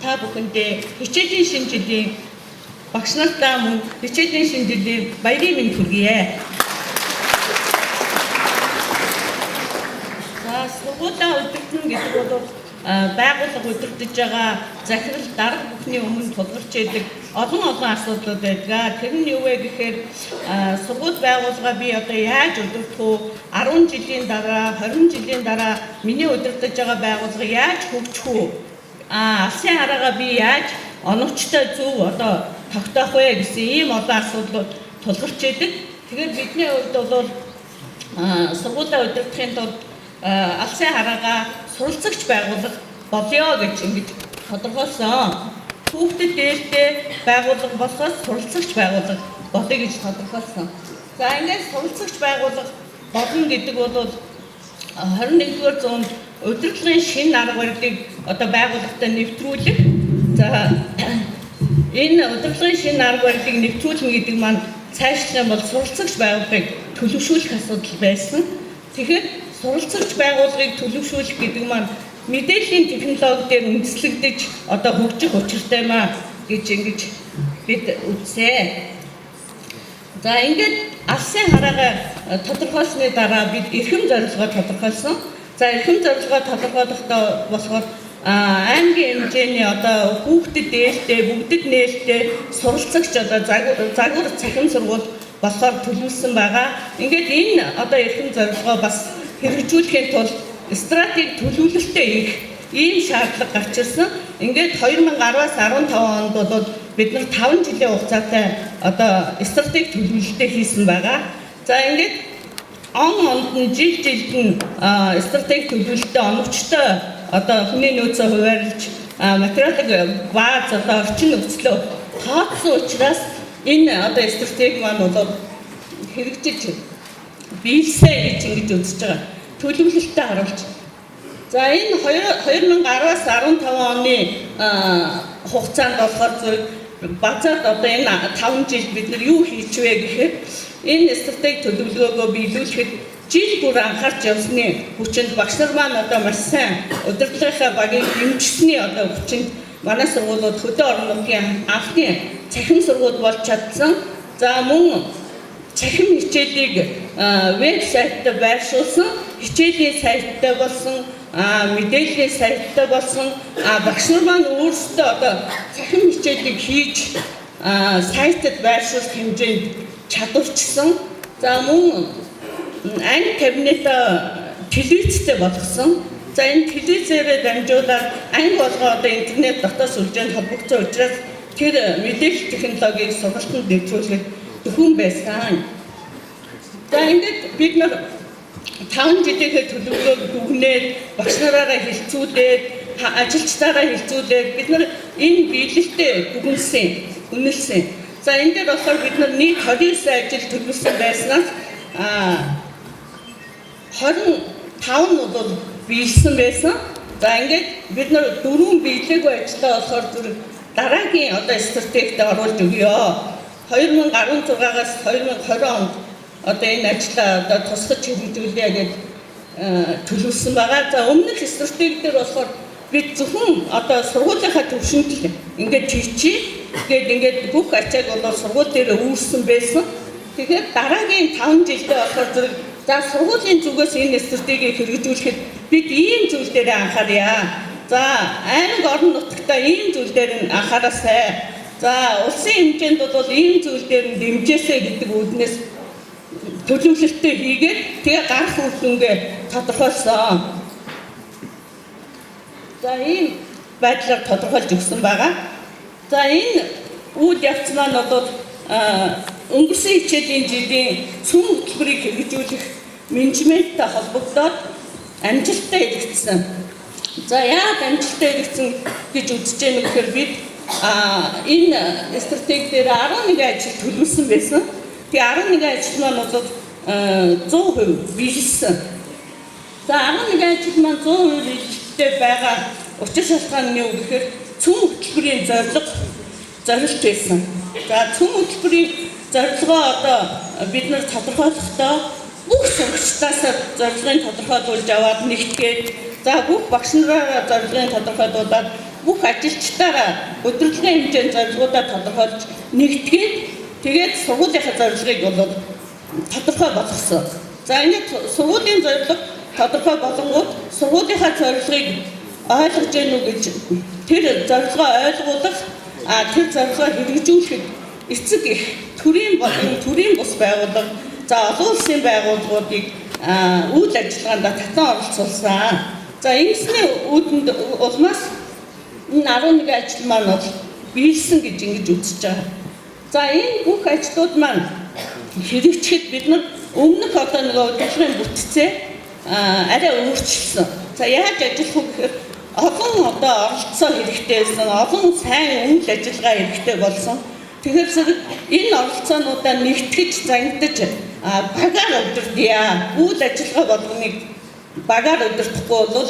Та бүхэндээ хичээлийн шинэ жилийн багш нартаа мөн хичээлийн шинэ жилийн баярын мэнд хүргье. За, сургуулаа удирдана гэдэг бол байгууллага удирдах байгаа захирал дарга бүхний өмнө тулгарч идэг олон олон асуудлууд байдаг. Тэр нь юу вэ гэхээр сургууль байгууллага би одоо яаж удирдах вэ? 10 жилийн дараа, 20 жилийн дараа миний удирдах байгаа байгууллага яаж хөгжих вэ? Алсын хараагаа би яаж оновчтой зөв одоо тогтоох вэ гэсэн ийм олон асуудлууд тулгарч идэг. Тэгэхээр бидний хувьд бол сургуулаа удирдахын тулд алсын хараагаа суралцагч байгууллага болёо гэж ингэж тодорхойлсон. Хүүхдэд дээлтэй байгууллага болохоос суралцагч байгууллага болъё гэж тодорхойлсон. За, ингээд суралцагч байгууллага болно гэдэг бол 21-р зуунд удирдлагын шинэ арга барилыг одоо байгууллагатай нэвтрүүлэх. За, энэ удирдлагын шинэ арга барилыг нэвтрүүлнэ гэдэг маань цаашлах юм бол суралцагч байгууллагыг төлөвшүүлэх асуудал байсан. Тэгэхээр суралцагч байгууллагыг төлөвшүүлэх гэдэг маань мэдээллийн технологи дээр үндэслэгдэж одоо хөгжих учиртай маа гэж ингэж бид үзсэн. За, ингээд алсын хараагаа тодорхойлсны дараа бид эрхэм зорилгоо тодорхойлсон. За, эрхэм зорилгоо тодорхойлохдоо болохоор аймгийн хэмжээний одоо хүүхдэд дээлтэй, бүгдэд нээлттэй суралцагч одоо загвар цахим сургууль болохоор төлөвлөсөн байгаа. Ингээд энэ одоо эрхэм зорилгоо бас хэрэгжүүлэхийн тулд стратеги төлөвлөлттэй их ийм шаардлага гарч ирсэн. Ингээд 2010-аас 15 онд бол бид нар 5 жилийн хугацаатай одоо стратеги төлөвлөлтөө хийсэн байгаа. За, ингээд он онд нь, жил жилд нь стратеги төлөвлөлтөө оновчтой одоо хүний нөөцөө хуваарлаж, материалын бааз, одоо орчин нөхцлөө тооцсон учраас энэ одоо стратеги маань бол хэрэгжиж биелсэн гэж ингэж үзэж байгаа. Төлөвлөлтөд харуулж. За, энэ 2010-аас 15 оны хугацаанд болохоор зэрэг базаад одоо энэ 5 жил бид нар юу хийчихвэ гэхэд энэ стратеги төлөвлөгөөгөө биелүүлэхэд жил бүр анхаарч явсны хүчинд багш нар маань одоо маш сайн удирдлагынхаа багийг дэмжсэний одоо хүчинд манай сургуулиуд хөдөө орон нутгийн анхны цахим сургууль болж чадсан. За, мөн цахим хичээлийг вебсайттай байршуулсан, хичээлийн сайттай болсон, мэдээллийн сайттай болсон, багш нар маань өөрсдөө одоо цахим хичээлийг хийж сайтад байршуулах хэмжээнд чадварчсан. За, мөн анги кабинет телевизтэй болгосон. За, энэ телевизээрээ дамжуулаад анги болгоо одоо интернет дотоод сүлжээнд холбогдсон учраас тэр мэдээлэл технологиг сургалтанд нэвтрүүлэх дөхөм байсан. За, ингээд бид нар 5 жилийнхээ төлөвлөгөөг дүгнээд, багш нараараа хэлцүүлээд, ажилчдаараа хэлцүүлээд бид нар энэ биелэлтэй дүгнэсэн, үнэлсэн. За, энэ дээр болохоор бид нар нийт 29 ажил төлөвлөсөн байснаас 25 нь бол биелсэн байсан. За, ингээд бид нар дөрвөн биелээгүй ажлаа болохоор зүрх дараагийн одоо стратегид оруулж өгье. 2016-аас 2020 онд одоо энэ ажлаа одоо тусгаж хэрэгжүүлье гэж төлөвлөсөн байгаа. За, өмнөх стратеги дээр болохоор бид зөвхөн одоо сургуулийнхаа түвшинд л ингээд хийчихье гээд ингээд бүх ачааг бол сургууль дээр үүрсэн байсан. Тэгэхээр дараагийн 5 жилдээ болохоор зэрэг за сургуулийн зүгээс энэ стратегийг хэрэгжүүлэхэд бид ийм зүйл дээр анхаарья. За, аймаг, орон нутагтаа ийм зүйл дээр нь анхаараасай. За, улсын хэмжээнд бол ийм зүйл дээр нь дэмжээсэй гэдэг үүднээс төлөвлөлтөө хийгээд тэгээ гарах үр дүнгээ тодорхойлсон. За, ийм байдлаар тодорхойлж өгсөн байгаа. За, энэ үйл явц маань бол өнгөрсөн хичээлийн жилийн цөм хөтөлбөрийг хэрэгжүүлэх менежменттэй холбогдоод амжилттай хэрэгжсэн. За, яагаад амжилттай хэрэгжсэн гэж үзэж байна гэхээр бид энэ стратеги дээр 11 ажил төлөвлөсөн байсан. Тэгээ 11 ажил маань бол 100% биелсэн. За, 11 ажил маань 100% биелэлттэй байгаа учир шалтгаан нь юу гэхээр цөм хөтөлбөрийн зорилго зорилт байсан. За, цөм хөтөлбөрийн зорилгоо одоо бид нар тодорхойлохдоо бүх сурагчдаас зорилгыг тодорхойлуулж аваад нэгтгээд, за бүх багш нараараа зорилгыг тодорхойлуулад бүх ажилчдаараа удирдлагын хэмжээнд зорилгоудаа тодорхойлж нэгтгээд, тэгээд сургуулийнхаа зорилгыг бол тодорхой болгосон. За, ингээд сургуулийн зорилго тодорхой болонгууд сургуулийнхаа зорилгыг ойлгож гэнэ үү гэж, тэр зорилгоо ойлгуулах, тэр зорилгоо хэрэгжүүлэхэд эцэг их, төрийн болон төрийн бус байгууллага, за олон улсын байгууллагуудыг үйл ажиллагаанд татан оролцуулсан. За, ингэсний үүдэнд улмаас энэ 11 ажил маань бол биелсэн гэж ингэж үзэж байгаа. За, энэ бүх ажлууд маань хэрэгжихэд бид нар өмнөх одоо нөгөө удирдлагын бүтцээ арай өөрчилсөн. За, яаж ажиллах вэ гэхээр олон одоо оролцоо хэрэгтэй байсан, олон сайн үйл ажиллагаа хэрэгтэй болсон. Тэгэхээр зэрэг энэ оролцоонуудаа нэгтгэж, зангидаж багаар удирдъя. Үйл ажиллагаа болгоныг багаар удирдахгүй бол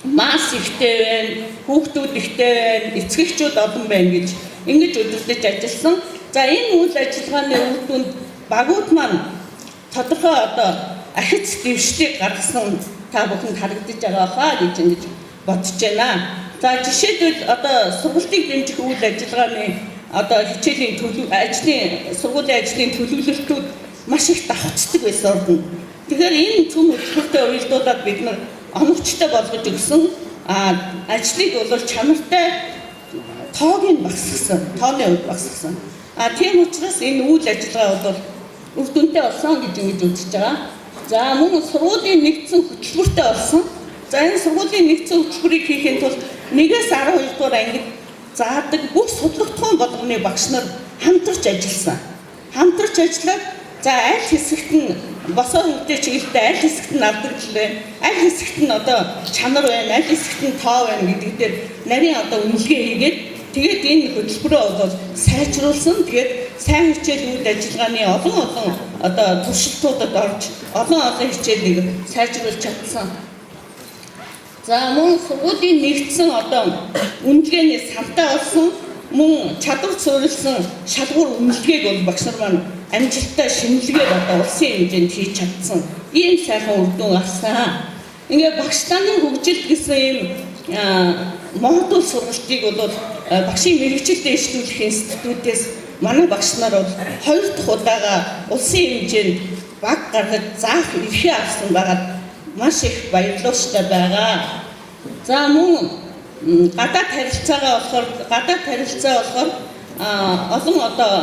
масс ихтэй байна, хүүхдүүд ихтэй байна, эцэг эхчүүд олон байна гэж ингэж удирдах ажилласан. За, энэ үйл ажиллагааны үр дүнд багууд маань тодорхой одоо ахиц дэвшлийг гаргасан та бүхэнд харагдаж байгаа хаа гэж ингэж бодож байна. За, жишээлбэл, одоо сургалтыг дэмжих үйл ажиллагааны одоо хичээлийн төлөв, ажлын сургуулийн ажлын төлөвлөлтүүд маш их давхцдаг байсан ордонд. Тэгэхээр энэ цөм хөтөлбөртэй уялдуулаад бид нар оновчтой болгож өгсөн. Ажлыг бол чанартай, тоог нь багасгасан, тооны хувьд багасгасан. Тийм учраас энэ үйл ажиллагаа бол үр дүнтэй болсон гэж ингэж үзэж байгаа. За, мөн сургуулийн нэгдсэн хөтөлбөртэй болсон. За, энэ сургуулийн нэгдсэн хөтөлбөрийг хийхийн тулд 1-ээс 12 дугаар ангид заадаг бүх судлагдахуун болгоны багш нар хамтарч ажилласан. Хамтарч ажиллаад, за, аль хэсэгт нь босоо хөвтэй чиглэлтэй, аль хэсэгт нь алдагдал байна, аль хэсэгт нь одоо чанар байна, аль хэсэгт нь тоо байна гэдэг дээр нарийн одоо үнэлгээ хийгээд, тэгээд энэ хөтөлбөрөө бол сайжруулсан. Тэгээд сайн хичээл үйл ажиллагааны олон олон одоо туршилтуудад орж олон олон хичээлийг сайжруулж чадсан. За, мөн сургуулийн нэгдсэн одоо үнэлгээний сантай болсон, мөн чадвар суурилсан шалгуур үнэлгээг бол багш нар маань амжилттай шинжилгээд одоо улсын хэмжээнд хийж чадсан. Ийм сайхан үр дүн авсан. Ингээ багш нарын хөгжилт гэсэн ийм модуль сургалтыг бол багшийн мэргэжил дэвшүүлэх институтээс манай багш нар бол хоёр дахь удаага улсын хэмжээнд баг гаргаж заах эрхээ авсан байгаад маш их баярлууштай байгаа. За, мөн гадаад харилцаа болохоор олон одоо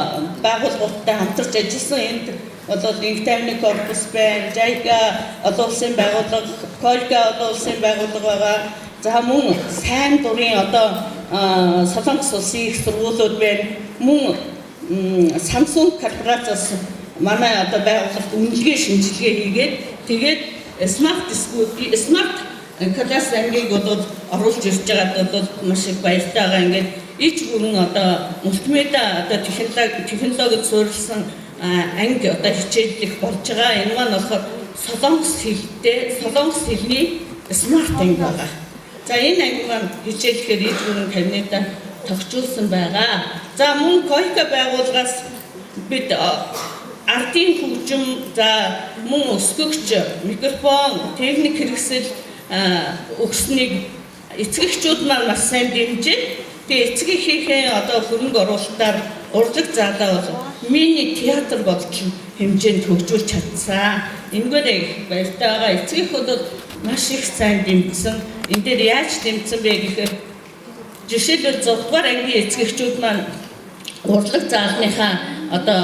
байгууллагуудтай хамтарч ажилласан. Энд бол Инх тайвны корпус байна, JICA олон улсын байгууллага, KOICA олон улсын байгууллага байгаа. За, мөн сайн дурын одоо Солонгос улсын их сургуулиуд байна. Мөн Samsung корпорациас манай одоо байгууллагт үнэлгээ шинжилгээ хийгээд, тэгээд smart school, smart class ангийг бол оруулж ирж байгаад бол маш их баяртай байгаа. Ингээд ич бүрэн одоо мультимедиа одоо технологид суурилсан анги одоо хичээллэх болж байгаа. Энэ маань болохоор солонгос хэлтэй, солонгос хэлний smart анги байгаа. За, энэ анги маань хичээллэхээр ич бүрэн кабинетаа тохижуулсан байгаа. За, мөн KOICA байгууллагаас бид ардын хөгжим, за мөн өсгөгч, микрофон, техник хэрэгсэл өгснийг эцэг эхчүүд маань маш сайн дэмжиж, тэгээ эцэг эхийнхээ одоо хөрөнгө оруулалтаар урлаг заалаа бол мини театр болтол хэмжээнд хөгжүүлж чадсан. Энэгээр их баяртай байгаа. Эцэг эх бол маш их сайн дэмжсэн. Энэ дээр яаж дэмжсэн бэ гэхээр жишээлбэл, 6 дугаар ангийн эцэг эхчүүд маань урлаг заалныхаа одоо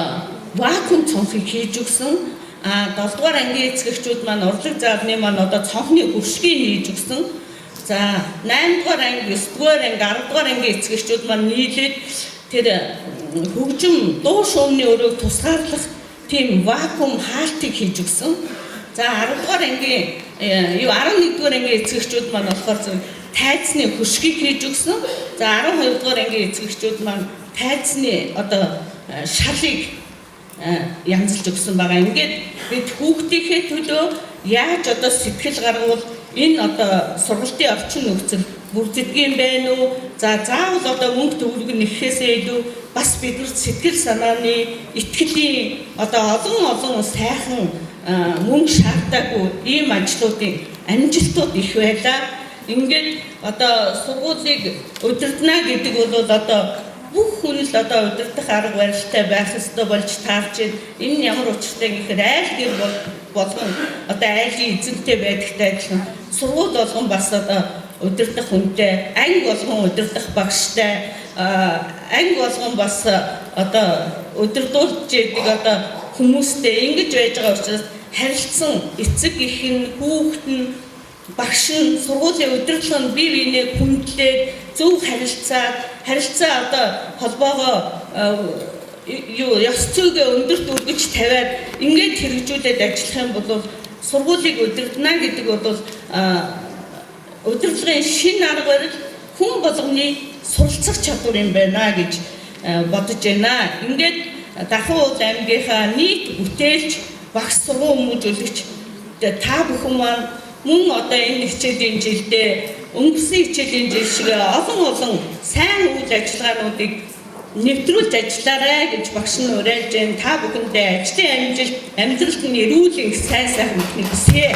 вакуум цонхыг хийж өгсөн. 7 дугаар ангийн эцэг эхчүүд маань урлаг заалны маань одоо цонхны хөршгийг хийж өгсөн. За, 8 дугаар анги, 9 дугаар анги, 10 дугаар ангийн эцэг эхчүүд маань нийлээд тэр хөгжим дуу шуумны өрөөг тусгаарлах тийм вакуум хаалтыг хийж өгсөн. За, 10 дугаар ангийн юу 11 дугаар ангийн эцэг эхчүүд маань болохоор зөв тайзны хөшгийг хийж өгсөн. За, 12 дугаар ангийн эцэг эхчүүд маань тайзны одоо шалыг янзалж өгсөн байгаа. Ингээд бид хүүхдийнхээ төлөө яаж одоо сэтгэл гаргавал энэ одоо сургалтын орчин нөхцөл бүрддэг юм байна уу? За, заавал одоо мөнгө төгрөг нь нэхэхээсээ илүү бас биднэрт сэтгэл санааны, итгэлийн одоо олон олон сайхан мөнгө шаардаагүй ийм ажлуудын амжилтууд их байлаа. Ингээд одоо сургуулийг удирдана гэдэг бол одоо бүх хүн л одоо удирдах арга барилтай байх ёстой болж таарч байна. Энэ нь ямар учиртай гэхээр айл гэр болгон одоо айлын эзэнтэй байдагтай адилхан сургууль болгон бас одоо удирдах хүнтэй, анги болгон удирдах багштай, анги болгон бас одоо удирдуулж яадаг одоо хүмүүстэй ингэж байж байгаа учраас харилцсан эцэг эх нь, хүүхэд нь, багш нь, сургуулийн удирдлага нь бие биенээ хүндлээд, зөв харилцаад, харилцаа одоо холбоогоо юу ёс зүйгээ өндөрт өргөж тавиад ингээд хэрэгжүүлээд ажиллах юм бол сургуулийг удирдана гэдэг бол удирдлагын шинэ арга барил, хүн болгоны суралцах чадвар юм байна гэж бодож байна. Ингээд Дархан уул аймгийнхаа нийт бүтээлч, багш, сургууль хүмүүжүүлэгч та бүхэн маань мөн одоо энэ хичээлийн жилдээ өнгөрсөн хичээлийн жил шиг олон олон сайн үйл ажиллагаануудыг нэвтрүүлж ажиллаарай гэж багш нь уриалж байна. Та бүхэндээ ажлын амжилт, амьдралд нь эрүүл их сайн сайхан бүхнийг хүсье.